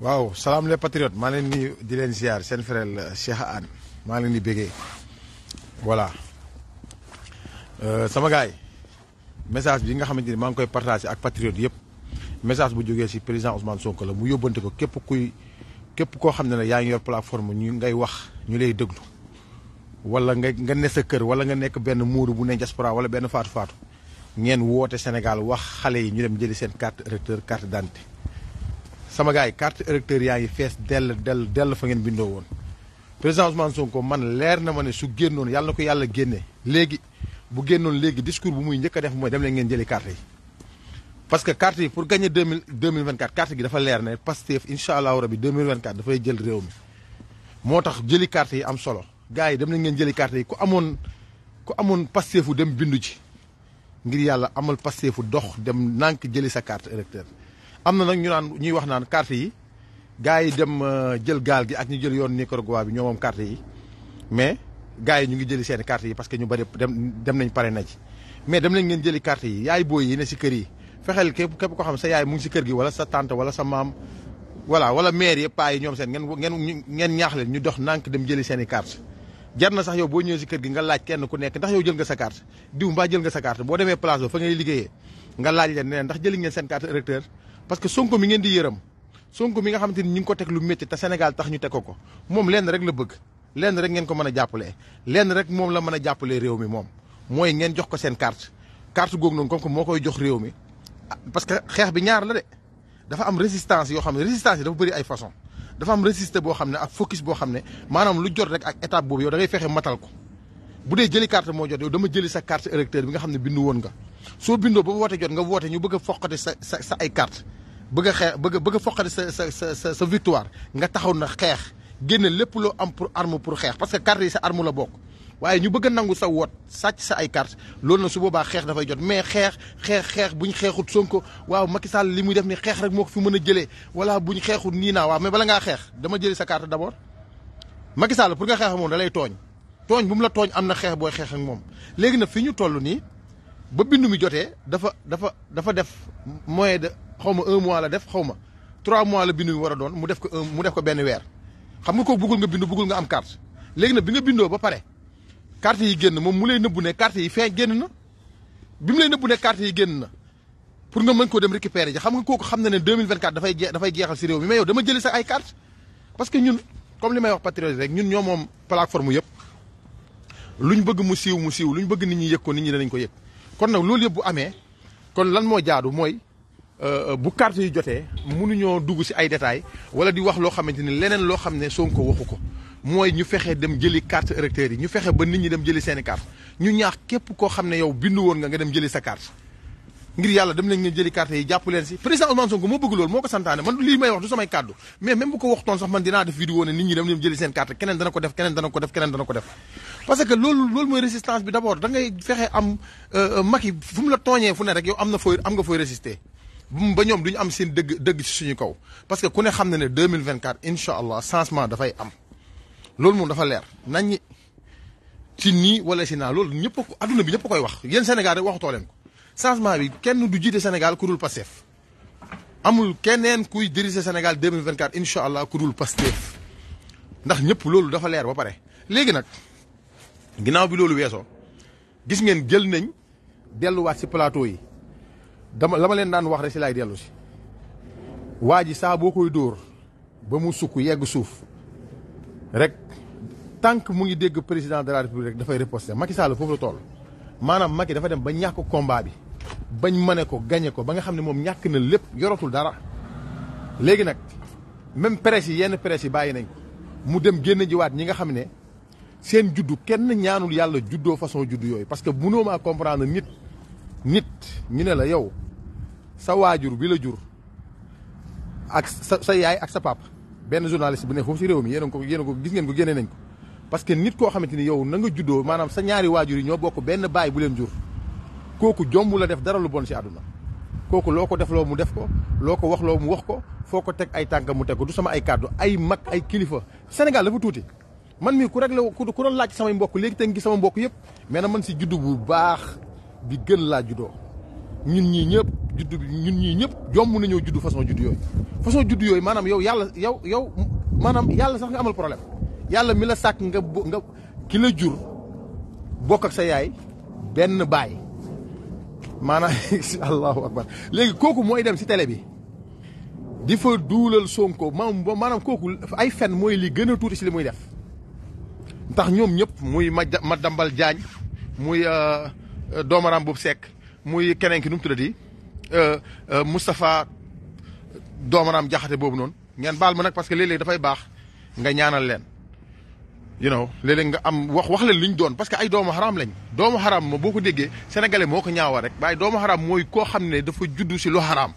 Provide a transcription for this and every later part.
waaw salaam les patriotes maa leen ni di leen ziar seen frère Cheikh Anne maa leen di bégee voilà sama gars yi message bi nga xamante ni maa ngi koy partagé ak patriote yëpp message bu jógee si président Ousmane Sonko la mu yóbbante ko képp koo xam ne ne yaa ngi yor plateforme ñu ngay wax ñu lay déglu wala nga ne sa kër wala nga nekk benn muuru bu ne diaspora wala benn faatu ngeen woote Sénégal wax xale yi ñu dem jëli seen carte électeur carte d'identité sama gars yi carte électeur yaa ngi fees dell fa ngeen bindoo woon président Ousmane Sonko man leer na ma ne su génnoon yàlla na ko yàlla génne léegi bu génnoon léegi discours bu muy njëkk a def mooy dem leen ngeen jëli carte yi parce que carte yi pour gagner 2024 carte gi dafa leer ne Pastef incha allahu rabi 2024 dafay jël réew mi moo tax jëli carte yi am solo gars yi dem leen ngeen jëli carte yi ku amoon Pastefu dem bindu ci ngir yàlla amal Pastefu dox dem nànk jëli sa carte électeur am na nag ñuy wax naan carte yi gars yi dem jël gaal gi ak ñu jël yoon Nicaragua bi ñoo moom carte yi mais gars yi ñu ngi jëli seen carte yi parce que ñu bëri dem nañ pare na ci mais dem nañ ngeen jëli carte yi yaay booy yi ne si kër yi fexeel képp ko xam sa yaay mu ngi si kër gi wala sa tante wala sa maam voilà wala maire yëpp paa yi ñoom seen ngeen ñaax leen ñu dox nànk dem jëli seen i carte jar na sax yow boo ñëwee si kër gi nga laaj kenn ku nekk ndax yow jël nga sa carte diw mbaa jël nga sa carte boo demee place ba fa ngay liggéeyee nga laaj leen ne ndax jëli ngeen seen carte électeur parce que Sonko mi ngeen di yërëm Sonko mi nga xamante ni ñu ngi ko teg lu métti te Sénégal tax ñu teg ko moom lenn rek la bëgg lenn rek ngeen ko mën a jàppalee lenn rek moom la mën a jàppalee réew mi moom mooy ngeen jox ko seen carte googu noonu comme moo koy jox réew mi parce que xeex bi ñaar la de dafa am résistance yoo xam ne résistance yi dafa bëri ay façon dafa am résister boo xam ne ak focus boo xam ne maanaam lu jot rek ak étape boobu yow da ngay fexe matal ko bu dee jëli carte moo jot yow dama jëli sa carte électeur bi nga xam ne bindu woon nga soo bindoo ba woote jot nga woote ñu bëgg a foqati sa ay carte bëgg a xeex bëgg a foqati sa victoire nga taxaw na xeex génne lépp loo am pour arme pour xeex parce que carte yi sa arme la bokk waaye ñu bëgg a nangu sa woot sàcc sa ay carte loolu na su boobaa xeex dafay jot mais xeex buñ xeexut Sonko waaw Macky Sall li muy def ni xeex rek moo ko fi mën a jëlee wala buñ xeexut nii naa waaw mais bala ngaa xeex dama jëli sa carte d'abord Macky Sall pour nga xeex ak moom da lay tooñ bu mu la tooñ am na xeex booy xeex ak moom léegi nag fi ñu toll nii ba bindu mi jotee dafa def moyen de xaw ma 1 mois la def xaw ma 3 mois la bindu mi war a doon mu def ko benn weer xam nga ko bëggul nga bindu bëggul nga am carte léegi nag bi nga bindoo ba pare carte yi génn moom mu lay nëbbu ne carte yi génn na bi mu lay nëbbu ne carte yi génn na pour nga mën koo dem récupérer ji xam nga kooku xam na ne 2024 dafay jeexal si réew mi mais yow dama jëli sa ay carte parce que ñun comme li may wax patriote rek ñun ñoo moom plateforme yëpp luñ bëgg mu siiw luñ bëgg nit ñi yëg ko nit ñi danañ ko yëg kon nag loolu yëpp bu amee kon lan moo jaadu mooy bu carte yi jotee mënuñoo dugg si ay détails wala di wax loo xamante ni leneen loo xam ne Sonko waxu ko mooy ñu fexe dem jëli carte électeur yi ñu fexe ba nit ñi dem jëli seeni carte ñu ñaax képp koo xam ne yow bindu woon nga dem jëli sa carte ngir yàlla dem nañ ngeen jëli carte yi jàpp leen si président Ousmane Sonko moo bëgg loolu moo ko santaane man lii may wax du samay kàddu mais même bu ko waxtoon sax man dinaa def vidéo ne nit ñi dem jëli seen carte keneen dana ko def parce que loolu mooy résistance bi d'abord da ngay fexe am Macky fu mu la tooñee fu ne rek yow am nga fooy résister ba ñoom duñu am seen dëgg ci suñu kaw parce que ku ne xam na ne 2024 incha allah changement dafay am loolu moom dafa leer nañ ñi ci nii wala si naa loolu ñëpp adduna bi ñëpp koy wax yéen Sénégal rek waxatoo leen ko changement bi kenn du jiite Sénégal ku dul Pastef amul keneen kuy diriger Sénégal 2024 incha allah ku dul Pastef ndax ñëpp loolu dafa leer ba pare. léegi nag ginnaaw bi loolu weesoo gis ngeen jël nañ delluwaat si plateau yi la ma leen daan wax rek si laay dellu si waa ji saa boo koy dóor ba mu sukk yegg suuf rek. tant que mu ngi dégg président de la république rek dafay riposter Macky Sall foofu la toll maanaam Macky dafa dem ba ñàkk combat bi bañ mëne ko gagné ko ba nga xam ne moom ñàkk na lépp yoratul dara léegi nag même presse yi yenn presse yi bàyyi nañ ko mu dem génn jiwaat ñi nga xam ne seen juddu kenn ñaanul yàlla juddoo façon juddu yooyu parce que mënoo maa comprendre nit ñu ne la yow sa waajur bi la jur ak sa yaay ak sa papa benn journaliste bu ne foofu si réew mi yéen a ko gis ngeen ko génne nañ ko parce que nit koo xamante ni yow na nga juddoo maanaam sa ñaari waajur yi ñoo bokk benn baay bu leen jur kooku jombu la def dara lu bon si àdduna kooku loo ko def loo mu def ko loo ko wax loo mu wax ko foo ko teg ay tànk mu teg ko du sama ay kàddu ay mag ay kilifa Sénégal dafa tuuti man mii ku rek la ku doon laaj samay mbokk léegi te ngi sama mbokk yëpp mais na man si juddu bu baax bi gën laa juddoo ñun ñii ñëpp juddu bi ñun ñii ñëpp jomb nañoo juddu façon juddu yooyu maanaam yow yàlla yow maanaam yàlla sax nga amal problème yàlla mi la sàkk nga ki la jur bokk ak sa yaay benn baay maanaam allahu akbar léegi kooku mooy dem si télé bi di fa duulal Sonko maanaam kooku ay fen mooy li gën a tuuti si li muy def ndax ñoom ñëpp muy ma dambal jaañ muy doomaram boobu Seck muy keneen ki nu mu tuddati Moustapha doomaram jaxate boobu noonu ngeen baal ma nag parce que léeg-léeg dafay baax nga ñaanal leen léeg-léeg nga am wax leen li ñu doon parce que ay doomu xaraam lañ doomu xaraam ma boo ko déggee sénégalais moo ko ñaawa rek waaye doomu xaraam mooy koo xam ne dafa juddu si lu xaraam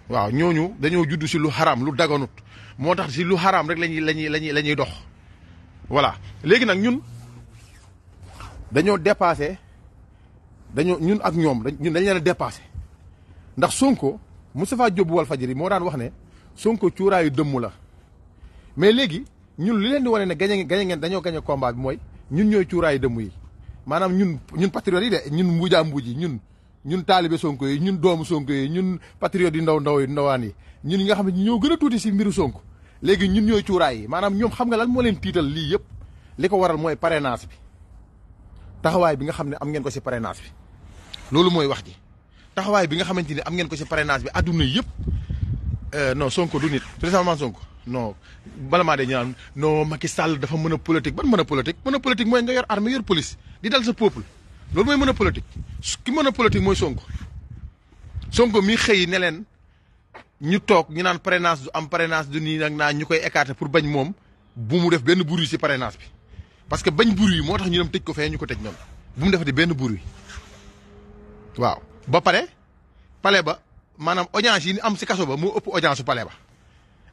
waaw ñooñu dañoo juddu si lu xaraam lu daganut moo tax si lu xaraam rek lañuy dox voilà léegi nag ñun dañoo dépassé ñun ak ñoom ñun dañ leen a dépassé ndax Sonko Moustapha Diop Walfadjri moo daan wax ne Sonko cuuraayu dëmm la mais léegi ñun li leen di wane ne gañe ngeen dañoo gañe combat bi mooy ñun ñooy cuuraayu dëmm yi maanaam ñun patriotes yi de ñun mbuujaa mbuuj yi ñun taalibe Sonko yi ñun doomu Sonko yi ñun patriotes yi ndawaan yi ñun ñi nga xam ne ñoo gën a tuuti si mbiru Sonko léegi ñun ñooy cuuraay yi maanaam ñoom xam nga lan moo leen tiital lii yëpp li ko waral mooy parrainage bi taxawaay bi nga xam ne am ngeen ko si parrainage bi loolu mooy wax ji taxawaay bi nga xamante ni am ngeen ko si parrainage bi adduna yëpp non Sonko du nit précisément Sonko non bala maa dee ñu naan non Macky Sall dafa mën a politique ban mën a politique mooy nga yor armée yor police di dal sa peuple loolu mooy mën a politique ki mën a politique mooy Sonko mi xëy ne leen ñu toog ñu naan parrainage du am parrainage du nii nag naa ñu koy écarter pour bañ moom bu mu def benn bruit si parrainage bi parce que bañ bruit moo tax ñu dem tëj ko fee ñu ko tëj noonu bu mu defati benn bruit waaw ba pare palais ba maanaam audience yi ni am si kaso ba moo ëpp audience su palais ba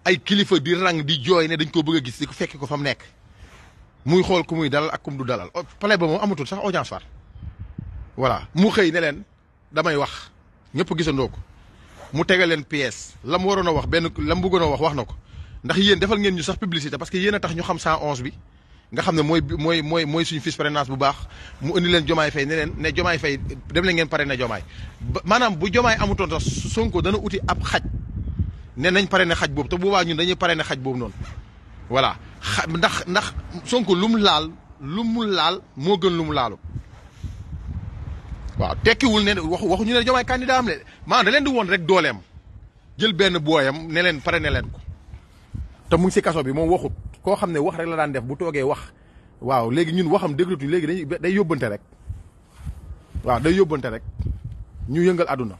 ay kilifa di rang di jooy ne dañ ko bëgg a gis di ko fekk ko fa mu nekk muy xool ku muy dalal ak ku mu du dalal palais ba moom amatul sax audience far voilà mu xëy ne leen damay wax ñëpp gisandoo ko mu tegal leen pièce la mu waroon a wax la mu bëggoon a wax na ko ndax yéen defal ngeen ñu sax publicité parce que yéen a tax ñu xam 111 bi nga xam ne mooy suñu fiche parrainage bu baax mu indi leen Diomaye Faye ne leen ne Diomaye Faye dem leen ngeen parrainé Diomaye maanaam bu Diomaye amutoon sax Sonko dana uti ab xaj ne nañ parrainé xaj boobu te boobaa ñun dañuy parrainé xaj boobu noonu voilà ndax Sonko lu mu laal moo gën lu mu laalu waaw tekkiwul ne waxuñu ne Diomaye candidat am le maanaam da leen di woon rek dooleem jël benn booyam ne leen parrainé leen ko te mu ngi si kaso bi moom waxut koo xam ne wax rek la daan def bu toogee wax waaw léegi ñun waxam déglutuñ léegi day yóbbante rek waaw day yóbbante rek ñu yëngal àdduna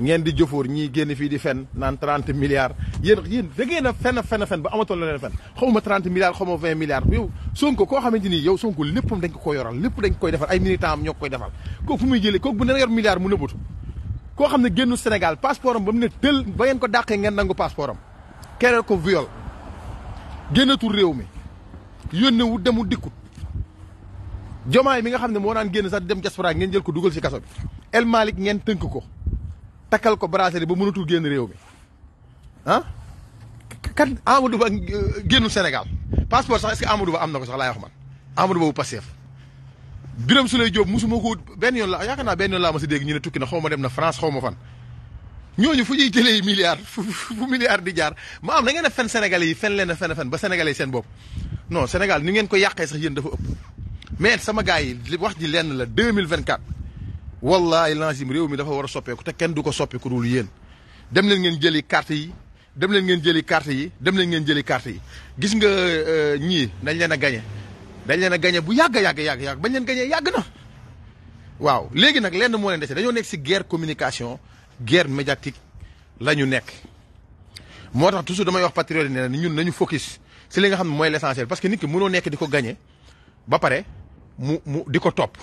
ngeen di jëfoor ñii génn fii di fen naan 30 milliards yéen da ngeen a fen ba amatoon la leen fen xaw ma 30 milliards xaw ma 20 milliards yow Sonko koo xamante ni yow Sonko léppam dañ ko yoral lépp dañ koy defal ay militants am ñoo koy defal kooku fu muy jëlee kooku bu ne yor milliards mu nëbbatu koo xam ne génnu Sénégal passeport am ba mu ne tël ba ngeen ko dàqee ngeen nangu passeport am kereel ko viol génnatul réew mi yónnewu demul dikkut Diomaye mi nga xam ne moo daan génn sax dem diaspora ngeen jël ko dugal si kaso bi El Malick ngeen tënk ko takkal ko bracelet ba mënatul génn réew mi ah kan Amadou Ba génnul Sénégal passeport sax est-ce que Amadou Ba am na ko sax laay wax man Amadou Ba bu Pastef Birame Souleye Diop musuma ko benn yoon la yaakaar naa benn yoon laa ma si dégg ñu ne tukki na xaw ma dem na France xaw ma fan ñooñu fu ñuy jëlee milliards fu milliards di jaar ma am na ngeen a fen Sénégalais yi fen leen a fen ba Sénégalais yi seen bopp non Sénégal ni ngeen ko yàqee sax yéen dafa ëpp mais sama gars yi li wax ji lenn la 2024 wallahi lazim réew mi dafa war a soppeeku te kenn du ko soppeeku dul yéen dem leen ngeen jëli carte yi dem leen ngeen jëli carte yi gis nga ñii dañ leen a gañe bu yàgg bañ leen gañee yàgg na waaw léegi nag lenn moo leen dese dañoo nekk si guerre communication guerre médiatique la ñu nekk moo tax toujours damay wax patriote ne ni ñun nañu focus si li nga xam ne mooy l'essentiel parce que nit ki mënoo nekk di ko gagné ba pare mu di ko topp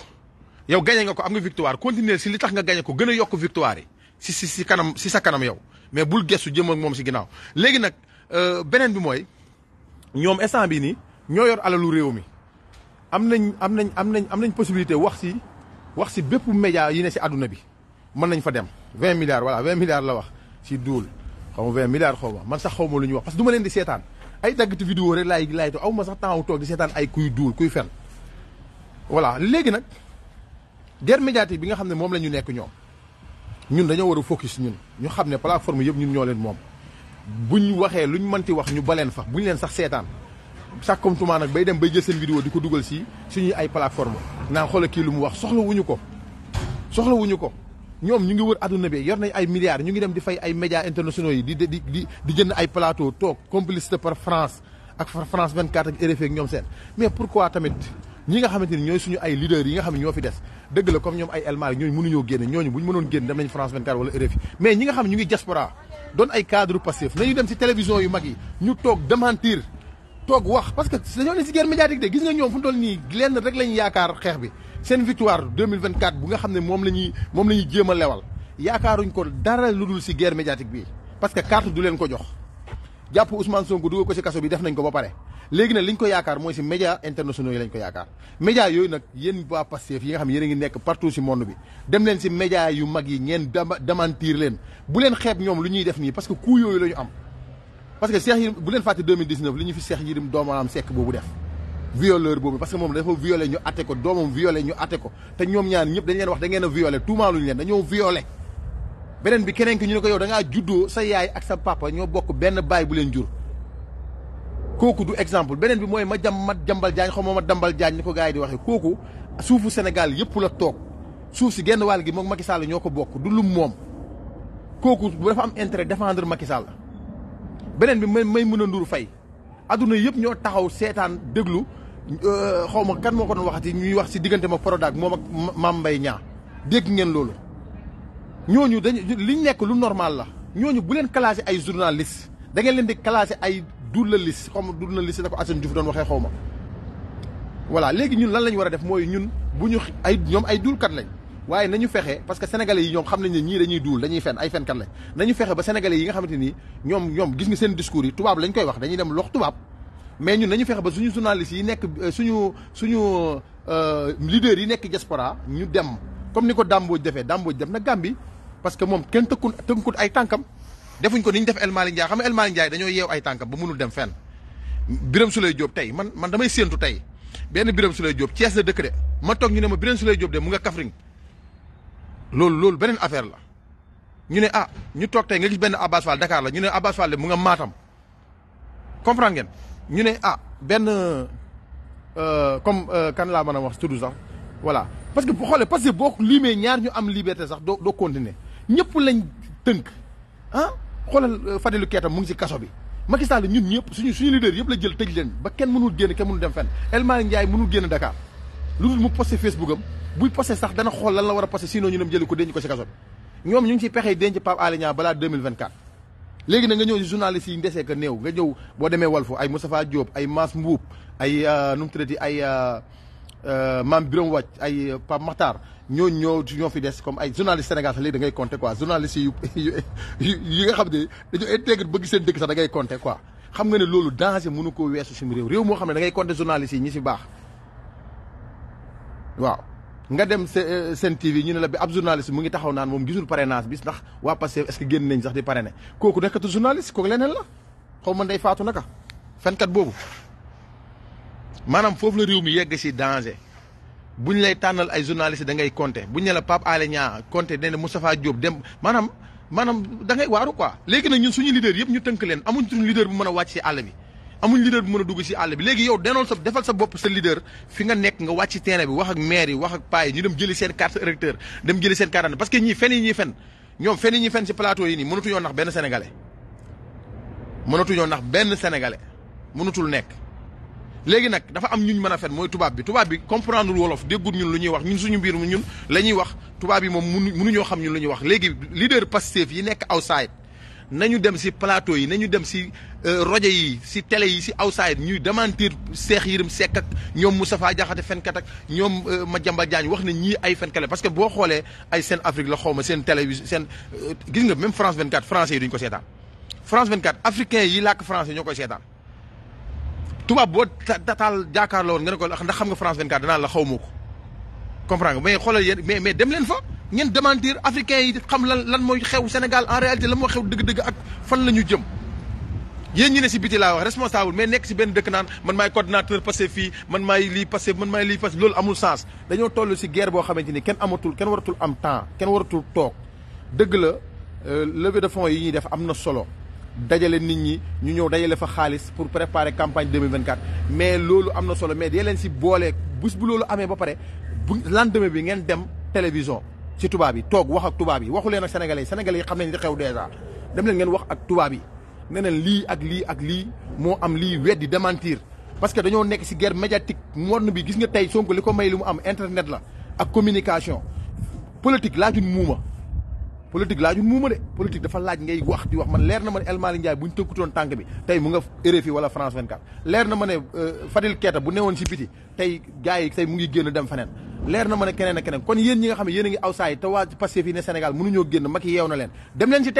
yow gagné nga ko am nga victoire continuer si li tax nga gagné ko gën a yokk victoire yi si sa kanam yow mais bul gestu jëm ak moom si ginnaaw léegi nag beneen bi mooy ñoom instant bii nii ñoo yor alalu réew mi am nañ possibilité wax si bépp média yi ne si àdduna bi mën nañ fa dem 20 milliards voilà 20 milliards la wax si duul xaw ma 20 milliards xaw ma man sax xaw ma lu ñuy wax parce que du ma leen di seetaan ay daggati vidéo rek laay aw ma sax temps toog di seetaan ay kuy duul kuy fen voilà léegi nag guerre médiatique bi nga xam ne moom la ñu nekk ñoom ñun dañoo war a focus ñun ñu xam ne plateforme yëpp ñun ñoo leen moom buñ waxee luñ mënti wax ñu baleen fa buñ leen sax seetaan sàkkamtumaa nag bay dem bay jël seen vidéo di ko dugal si suñuy ay plateforme naan xoola kii lu mu wax soxlawuñu ko ñoom ñu ngi wër adduna bi yor nañ ay milliards ñu ngi dem di fay ay médias internationaux yi di jënd ay plateau toog complicité par France ak France 24 ak RFI ak ñoom seen mais pourquoi tamit ñi nga xamante ni ñooy suñu ay leaders yi nga xam ne ñoo fi des dëgg la comme ñoom ay El Malick ñooñu mënuñoo génne ñooñu bu ñu mënoon génn dem nañ France 24 wala RFI mais ñi nga xam ne ñu ngi diaspora doon ay cadre Pastef nañu dem si télévision yu mag yi ñu toog démentir toog wax parce que dañoo ne si guerre médiatique de gis nga ñoom fu mu toll nii lenn rek lañu yaakaar xeex bi seen victoire 2024 bu nga xam ne moom la ñuy jéem a lewal yaakaaruñ ko dara lu dul si guerre médiatique bi parce que carte du leen ko jox jàpp Ousmane Sonko dugal ko si kaso bi def nañ ko ba pare léegi nag li ñu ko yaakaar mooy si médias internationaux yi lañ ko yaakaar médias yooyu nag yéen waa Pastef yi nga xam ne yéen a ngi nekk partout si monde bi dem leen si médias yu mag yi ngeen démentir leen bu leen xeeb ñoom lu ñuy def nii parce que coup yooyu la ñu am parce que Cheikh Yérim bu leen fàtte 2019 li ñu fi Cheikh Yérim doomaam Seck boobu def violeur boobu parce que moom dafa violé ñu atte ko doomam violé ñu atte ko te ñoom ñaar ñëpp dañ leen wax da ngeen a violé tuumaaluñu leen dañoo violé beneen bi keneen ki ñu ne ko yow da ngaa juddoo sa yaay ak sa papa ñoo bokk benn baay bu leen jur kooku du exemple beneen bi mooy ma jambal jaañ xaw ma dambal jaañ ni ko gars yi di waxee kooku suufu Sénégal yëpp la toog suuf si genn wàll gi moom Macky Sall ñoo ko bokk du lum moom kooku dafa am intérêt défendre Macky Sall beneen bi may mën a ndur fay adduna yëpp ñoo taxaw seetaan déglu xaw ma kan moo ko doon waxati ñuy wax si diggante ma Prodac moom ak Mame Mbaye Niang dégg ngeen loolu ñooñu liñ nekk lu normal la ñooñu bu leen classé ay journaliste da ngeen leen di classé ay journaliste xaw ma journaliste da ko Assane Diouf doon waxee xaw ma voilà léegi ñun lan la ñu war a def mooy ñun bu ñu ñoom ay duulkat lañ waaye nañu fexe parce que sénégalais yi ñoom xam nañ ne ñii dañuy duul dañuy fen ay fenkat lañ nañu fexe ba sénégalais yi nga xamante ni ñoom gis nga seen discours yi tubaab lañ koy wax dañuy dem lox tubaab mais ñun nañu fexe ba suñu journalistes yi nekk suñu leaders yi nekk diaspora ñu dem comme ni ko Dambodj defee Dambodj dem na Gambie parce que moom kenn tënkut ay tànkam defuñ ko ni ñu def El Malick Ndiaye xam nga El Malick Ndiaye dañoo yeew ay tànkam ba mënul dem fenn Birame Souleye Diop tey man damay séentu tey benn Birame Souleye Diop Thiès la dëkk de ma toog ñu ne ma Birame Souleye Diop de mu nga Kaffrine loolu beneen affaire la ñu ne ñu toog tey nga gis benn Abass Fall Dakar la ñu ne Abass Fall de mu nga Matam comprendre ngeen ñu ne benn comme kan laa mën a wax tudd sax voilà parce que bu xoolee parce que boo limee ñaar ñu am liberté sax doo continuer ñëpp lañ tënk xoolal Fadilou Keita mu ngi ci kaso bi Macky Sall ñun ñëpp suñu leader yëpp la jël tëj leen ba kenn mënul génn kenn mënul dem fenn El Malick Ndiaye mënul génn Dakar lu dul mu posté Facebook am buy posté sax dana xool lan la war a posté sinon ñu dem jëli ko denc ko ci kaso bi ñoom ñu ngi ci pexe denc Pape Alé Niang balaa 2024 léegi nag nga ñëw ci journalistes yi ndesee ka néew nga ñëw boo demee Walfu ay Moustapha Diop ay Mass Mboup ay nu mu tuddati ay Mame Birame Wathie ay Pape Makhtar ñoo fi des comme ay journalistes Sénégal sax léegi da ngay compter quoi journalistes yi nga xam ne dañoo intègre bëgg seen dëkk sax da ngay compter quoi xam nga ne loolu danger mënu koo weesu suñu réew moo xam ne da ngay compter journalistes yi ñi si baax waaw nga dem seen TV ñu ne la bi ab journaliste mu ngi taxaw naan moom gisul parrainage bis ndax waa Pastef est-ce que génn nañ sax di parrainer kooku nekkatu journaliste kooku leneen la xaw ma day faatu naka fenkat boobu maanaam foofu la réew mi yegg si danger buñ lay tànnal ay journaliste da ngay compter buñ ne la Pape Alé Niang compter nee na Moustapha Diop dem maanaam da ngay waaru quoi léegi nag ñun suñu leader yëpp ñu tënk leen amuñ suñu leader bu mën a wàcc si àll bi amuñ leader bu mën a dugg si àll bi léegi yow defal sa bopp sa leader fi nga nekk nga wàcc terrain bi wax ak maire yi wax ak paa yi ñu dem jëli seen carte électeur dem jëli seen carte parce que ñii fen yi ñuy fen ñoom fen yi ñuy fen si plateau yi nii mënatuñoo nax benn sénégalais mënatul nekk léegi nag dafa am ñuñ mën a fen mooy tubaab bi comprendre wolof déggul ñun lu ñuy wax ñun suñu biir ñun la ñuy wax tubaab yi moom mënuñoo xam ñun lu ñuy wax léegi leader Pastef yi nekk outside nañu dem si plateau yi nañu dem si rajo yi si télé yi si outside ñuy démentir Cheikh Yérim Seck ak ñoom Moustapha Diakhaté fenkat ak ñoom Madiambal Diagne wax ne ñii ay fenkat la parce que boo xoolee ay seen Afrique la xaw ma seen télévision seen gis nga même France 24 français yi duñ ko seetaan France 24 africain yi làkk français ñoo koy seetaan tubaab boo taal jaakaarloo woon nga ne ko ndax xam nga France 24 danaa la xaw ma ko comprendre nga mais xoolal yéen mais dem leen fa ngeen démentir africains yi xam lan mooy xew Sénégal en réalité la moo xew dëgg-dëgg ak fan la ñu jëm yéen ñi ne si biti laa wax responsable mais nekk si benn dëkk naan man maay coordinateur passé fii man maay lii passé loolu amul sens dañoo toll si guerre boo xamante ni kenn waratul am temps kenn waratul toog dëgg la levée de fonds yi ñuy def am na solo dajale nit ñi ñu ñëw dajale fa xaalis pour préparer campagne 2024 mais loolu am na solo mais dee leen si boole bés bu loolu amee ba pare bu lendemain bi ngeen dem télévision ci tubaab yi toog wax ak tubaab yi waxu leen ak sénégalais yi xam nañ li xew dèjà dem leen ngeen wax ak tubaab yi ne leen lii ak lii ak lii moo am lii weddi démentir parce que dañoo nekk si guerre médiatique morne bi gis nga tey Sonko li ko may li mu am internet la ak communication politique laajun muuma de politique dafa laaj ngay wax di wax man leer na ma ne El Malick Ndiaye bu ñu tëkkutoon tànk bi tey mu nga RFI wala France 24 leer na ma ne Fadil Keita bu newoon si biti tey gars yi tey mu ngi génn dem feneen leer na ma ne keneen ak keneen kon yéen ñi nga xam ne yéen a ngi awsaay te waa Pastef fii ne Sénégal mënuñoo génn Macky yeew na leen dem leen si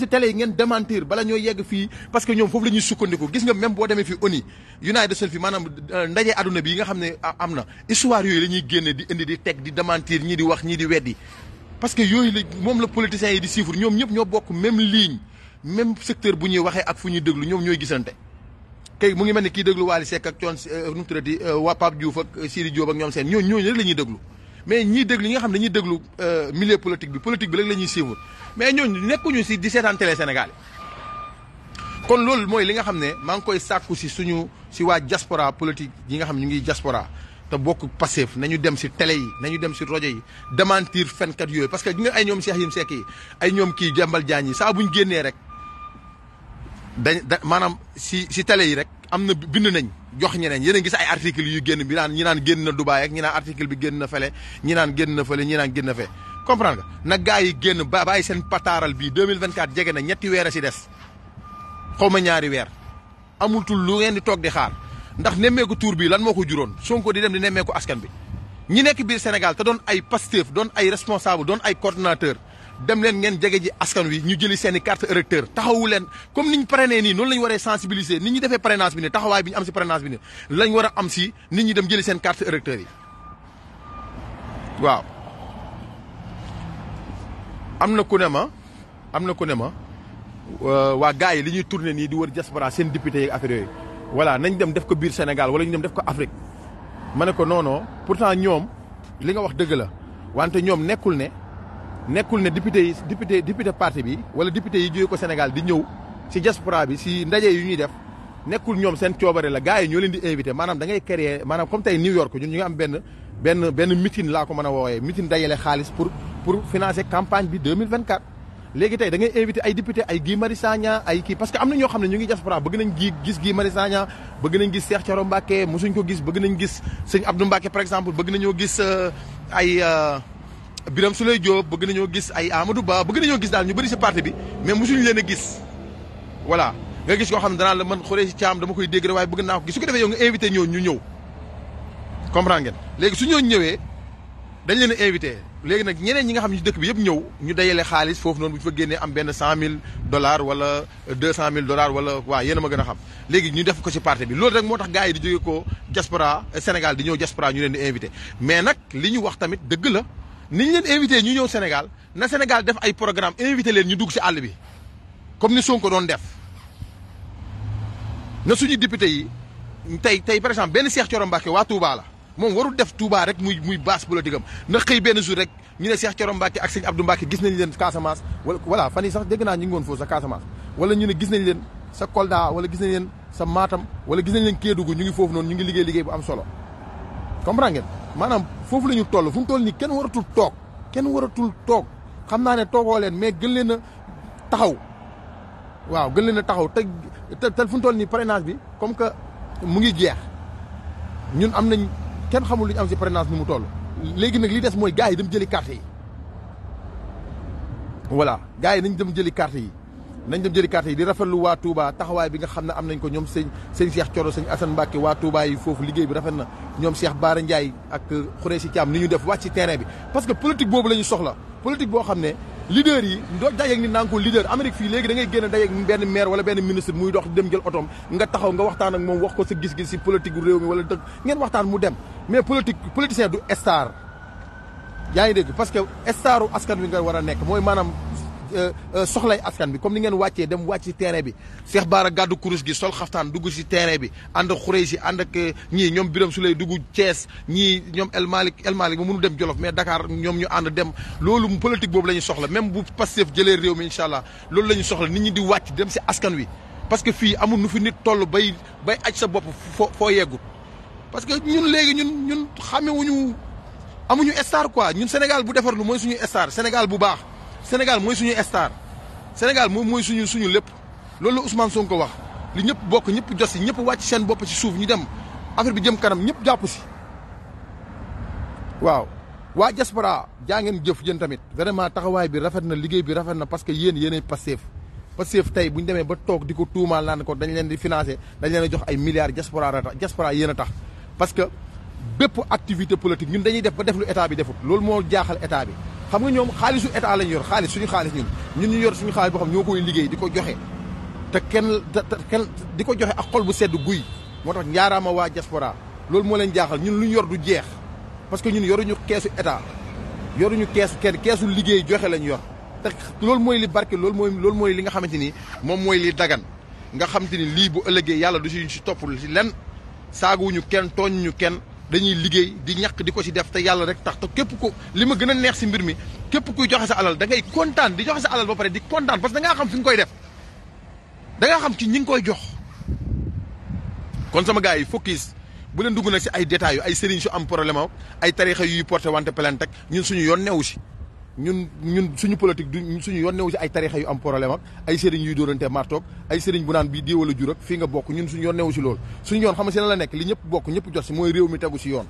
télé yi ngeen démentir bala ñoo yegg fii parce que ñoom foofu la ñuy sukkandiku gis nga même boo demee fii ONU United Nations fii maanaam ndaje adduna bi yi nga xam ne am na histoire yooyu la ñuy génne di indi di teg di démentir ñii di wax ñii di weddi parce que yooyu la moom la politiciens yi di suivre ñoom ñëpp ñoo bokk même ligne même secteur bu ñuy waxee ak fu ñuy déglu ñoom ñooy gisante kay mu ngi mel ni kii déglu Wally Seck ak Thione nu mu tuddati waa Pape Diouf ak Sidi Diop ak ñoom seen ñooñu rek la ñuy déglu mais ñiy déglu ñi nga xam ne dañuy déglu milieu politique bi rek la ñuy suivre mais ñooñu nekkuñu si di seetaan télé Sénégal kon loolu mooy li nga xam ne maa ngi koy sàkku si waa diaspora politique yi nga xam ne ñu ngi diaspora te bokk Pastef nañu dem si télé yi nañu dem si rajo yi démentir fenkat yooyu parce que ñu nga ay ñoom Cheikh Yérim Seck yi ay ñoom kii Jambal Diagne yi saa buñ génnee rek maanaam si télé yi rek am na bind nañ jox ñeneen yéen a gis ay articles yu génn bi ñi naan génn na Dubaay ak ñi naan article bi génn na fële ñi naan génn na fële ñi naan génn na fee comprendre nga nag gars yi génn bàyyi seen pataaral bii 2024 jege na ñetti weer a si des xaw ma ñaari weer amultul lu ngeen di toog di xaar ndax nemmeeku tour bi lan moo ko juróon Sonko di dem di nemmeeku askan bi ñi nekk biir Sénégal te doon ay Pastef doon ay responsable doon ay coordonnateur dem leen ngeen jege ji askan wi ñu jëli seen i carte électeur taxawu leen comme niñ parrainé nii noonu la ñu waree sensibiliser nit ñi defee parrainage bi ne taxawaay bi ñu am si parrainage bi ne lañ war a am si nit ñi dem jëli seen carte électeur yi waaw am na ku ne ma waa gars yi li ñuy tourné nii di wër diaspora seen député yeeg affaire yooyu voilà nañ dem def ko biir Sénégal wala ñu dem def ko Afrique ma ne ko non pourtant ñoom li nga wax dëgg la wante ñoom nekkul ne député parti bi wala député yi jógee ko Sénégal di ñëw si diaspora bi si ndaje yu ñuy def nekkul ñoom seen coobare la gars yi ñoo leen di invité maanaam da ngay créer maanaam comme tey New York ñun ñu ngi am benn meeting laa ko mën a woowee meeting dajale xaalis pour financer campagne bi 2024. léegi tey da ngay invité ay député ay Guy Marius Sagna ay kii parce que am na ñoo xam ne ñu ngi diaspora bëgg nañ gis Guy Marius Sagna bëgg nañ gis Cheikh Thioro Mbacké mosuñ ko gis bëgg nañ gis sëñ Abdou Mbacké par exemple bëgg nañoo gis ay Birame Souleye Diop bëgg nañoo gis ay Amadou Ba bëgg nañoo gis daal ñu bëri si parti bi mais mosuñ leen a gis voilà nga gis koo xam ne danaa la man xoolee si Thiam dama koy dégg rek waaye bëgg naa ko gis su ko defee yow nga invité ñoo ñu ñëw comprendre ngeen léegi su ñooñu ñëwee dañ leen a invité léegi nag ñeneen ñi nga xam ne ci dëkk bi yëpp ñëw ñu dajale xaalis foofu noonu bu ñu fa génnee am benn $100,000 wala $200,000 wala waa yéen a ma gën a xam léegi ñu def ko ci parti bi loolu rek moo tax gars yi di jóge ko diaspora Sénégal di ñëw diaspora ñu leen di invité mais nag li ñu wax tamit dëgg la ni ñu leen invité ñu ñëw Sénégal na Sénégal def ay programme invité leen ñu dugg ci àll bi comme ni Sonko doon def na suñu député yi tey par exemple benn Cheikh Thioro Mbacké waa Touba la moom warul def Touba rek muy base politique am na xëy benn jour rek ñu ne Cheikh Thioro Mbacké ak sëñ Abdou Mbacké gis nañ leen Casamance wala voilà fan yi sax dégg naa ñu ngi woon foofu sa Casamance wala ñu ne gis nañ leen sa Kolda wala gis nañ leen sa Matam wala gis nañ leen Kédougou ñu ngi foofu noonu ñu ngi liggéey bu am solo comprendre ngeen maanaam foofu la ñu toll fu mu toll nii kenn waratul toog xam naa ne toogoo leen mais gën leen a taxaw waaw gën leen a taxaw te fu mu toll nii parrainage bi comme que mu ngi jeex ñun am nañ kenn xamul lu ñu am si parrainage ni mu toll léegi nag li des mooy gars yi dem jëli carte yi voilà gars yi nañ dem jëli carte yi di rafetlu waa Touba taxawaay bi nga xam ne am nañ ko ñoom sëñ Cheikh Thioro sëñ Assane Mbacké waa Touba yi foofu liggéey bi rafet na ñoom Cheikh Bara Ndiaye ak Khoureyssi Thiam ni ñu def wàcc ci terrain bi parce que politique boobu la ñu soxla politique boo xam ne leader yi doo dajeeg ni naan ko leader Amérique fii léegi da ngay génn dajeeg benn maire wala benn ministre muy dox dem jël otoom nga taxaw nga waxtaan ak moom wax ko sa gis-gis si politique réew mi wala dëkk ngeen waxtaan mu dem mais politicien du star yaa ngi dégg parce que staru askan wi nga war a nekk mooy maanaam soxlay askan bi comme ni ngeen wàccee dem wàcc ci terrain bi Cheikh Bara gàddu kurus gi sol xaftaan dugg ci terrain bi ànd ak xurey si ànd ak ñii ñoom Birame Souleye dugg Thiès ñii ñoom El Malick ba mënu dem Jolof mais Dakar ñoom ñu ànd dem loolu politique boobu la ñu soxla même bu Pastef jëlee réew mi incha allah loolu la ñu soxla nit ñi di wàcc dem si askan wi parce que fii amul nu fi nit toll bay aj sa bopp foo yeggut parce que ñun léegi ñun xamewuñu amuñu star quoi ñun Sénégal bu defarlu mooy suñu star Sénégal bu baax Sénégal mooy suñu star Sénégal moom mooy suñu lépp loolu la Ousmane Sonko wax li ñëpp bokk ñëpp jot si ñëpp wàcc seen bopp ci suuf ñu dem affaire bi jëm kanam ñëpp jàpp si waaw waa diaspora jaa ngeen jëf yéen tamit vraiment taxawaay bi rafet na liggéey bi rafet na parce que yéenay Pastef tey bu ñu demee ba toog di ko tuumaal naan ko dañ leen di financé dañ leen a jox ay milliards diaspora yéen a tax parce que bépp activité politique ñun dañuy def ba def lu état bi defut loolu moo jaaxal état bi xam nga ñoom xaalisu état lañ yor xaalis suñu xaalis ñun ñu yor suñu xaalis boo xam ñoo koy liggéey di ko joxe te kenn di ko joxe ak xol bu sedd guy moo tax njaaraama waa diaspora loolu moo leen jaaxal ñun lu ñu yor du jeex parce que ñun yoruñu keesu état yoruñu keesu kenn keesu liggéey joxe lañ yor te loolu mooy li barke loolu mooy li nga xamante ni moom mooy li dagan nga xamante ni lii bu ëllëgee yàlla du si toppul si lenn saaguwuñu kenn tooñuñu kenn dañuy liggéey di ñàkk di ko si def te yàlla rek tax te képp ko li ma gën a neex si mbir mi képp kuy joxe sa alal da ngay kontaan di joxe sa alal ba pare di kontaan parce que da ngaa xam fi nga koy def da ngaa xam ci ñi ngi koy jox. kon sama gars yi focus bu leen dugg nag si ay détails yu ay sëriñ su am problème ak ay tarixa yuy porté wante plainte ak ñun suñu yoon newu si ñun suñu politique du suñu yoon newu si ay tarixa yu am problème ak ay sëriñ yuy dóorante martoog ay sëriñ bu naan bii diiwala jur ak fii nga bokk ñun suñu yoon newu si loolu suñu yoon xam nga si la nekk li ñëpp bokk ñëpp jot si mooy réew mi tegu si yoon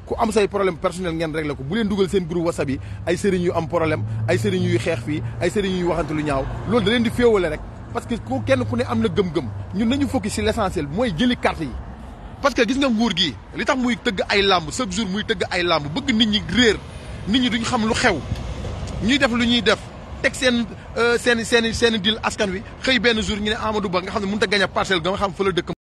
ku am say problème personnel ngeen réglé ko bu leen dugal seen groupe WhatsApp yi ay sëriñ yu am problème ay sëriñ yuy xeex fii ay sëriñ yuy waxante lu ñaaw loolu da leen di féewale rek parce que ku kenn ku ne am na gëm-gëm ñun nañu focus si l'essentiel mooy jëli carte yi parce que gis nga nguur gi li tax muy tëgg ay làmb chaque jour muy tëgg ay làmb bëgg nit ñi réer nit ñi duñ xam lu xew ñuy def lu ñuy def teg seen dil askan wi xëy benn jour ñu ne Amadou Ba nga xam ne mënut a gañ a parcelle ga nga xam fa la dëkk